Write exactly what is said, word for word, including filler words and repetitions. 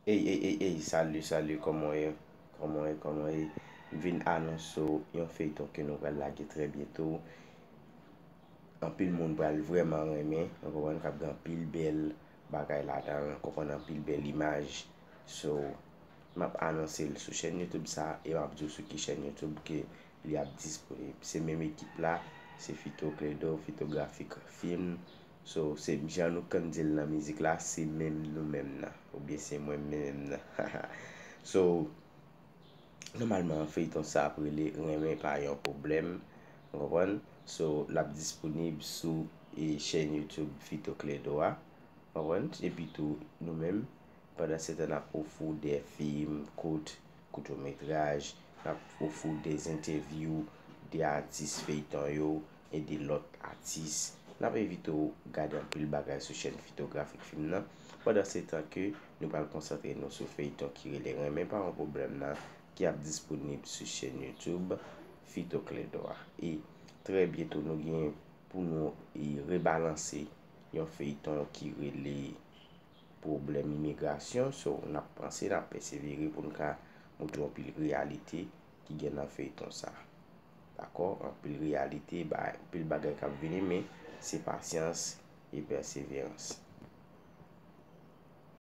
Ey, ey, ey, ey, salut, salut, kòman w ye? Kòman w ye? Kòman w ye? M vin anonse w yon feyton ke nou pral lage trè byento. Anpil moun pral vrèman renmen, w konprann, k ap gen anpil bèl bagay ladan l, w konprann, anpil bèl imaj. So, m ap anonse l sou chèn YouTube sa, e m ap di w sou ki chèn YouTube ke li ap disponib. Se menm ekip la, se Fito Cledo, Fito Graphic Film. So, se jan nou konn di l nan mizik la, se menm nou menm nan, oubyen se mwen menm nan. So, nòmalman, feyton sa ap rele Renmen Pa Yon Pwoblèm, w konprann? So, l ap disponib sou, e, chèn YouTube Fito Cledo a, w konprann? Epi tou, nou menm, pandan se tan, n ap ofri w de fim kout, koutmetraj, n ap ofri w de entèvyou de atis feyton yo e de lòt atis. N ap envite w gade anpil bagay sou chèn Fito Graphic Film nan, pandan se tan ke nou pral konsantre nou sou feyton ki rele Renmen Pa Yon Pwoblèm nan, ki ap disponib sou chèn YouTube Fito Cledo a. E trè byento, nou gen pou nou, e, rebalanse yon feyton ki rele Pwoblèm Imigrasyon. So, n ap panse, n ap pèsevere pou n ka montre w anpil reyalite ki gen nan feyton sa. Dakò? Anpil reyalite, ba, anpil bagay k ap vini, men se pasyans e pèseverans.